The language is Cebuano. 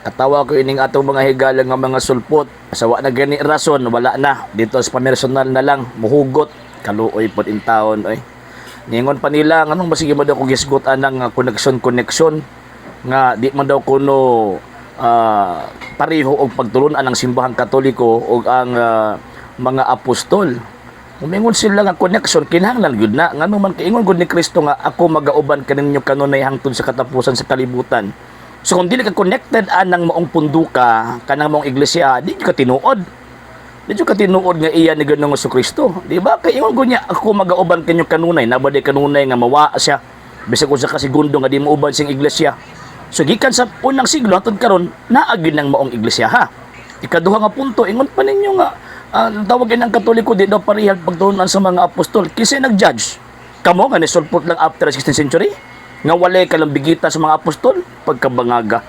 Katawa ko ining atong mga higala nga mga sulpot. Sa wa na gani rason, wala na. Dito sa pamersonal na lang, muhugot. Kaluoy pod in taon, oy. Ningon pa nila, nganong basige mo daw kung gisgot anang connection connection nga di man daw kuno pareho og pagtulunan ang Simbahang Katoliko ug ang mga apostol. Umingon sila nga connection kinahanglan gyud na, ngano man kaingon gud ni Kristo nga ako magauban kaninyo kanunay hangtod sa katapusan sa kalibutan. So kung dili ka connected anang maong punduka kanang maong iglesia, di ka tinuod. Di ka tinuod nga iya ni Ginoong Kristo. Di ba? Kay ingon gud niya, ako magauban kanyo kanunay, naba di kanunay nga mawa siya. Bisag usa ka segundo nga di mauban siyang iglesia. So gikan sa unang siglo hangtod karon, naa gyud nang maong iglesia, ha. Ikaduha nga punto, ingon pa ninyo nga tawagin ang Katoliko di daw parehag pagtulunan sa mga apostol. Kinsa nag-judge? Kamo nga nisulpot lang after 16th century? Nga walay kalambigita sa mga apostol? Pagkabangaga.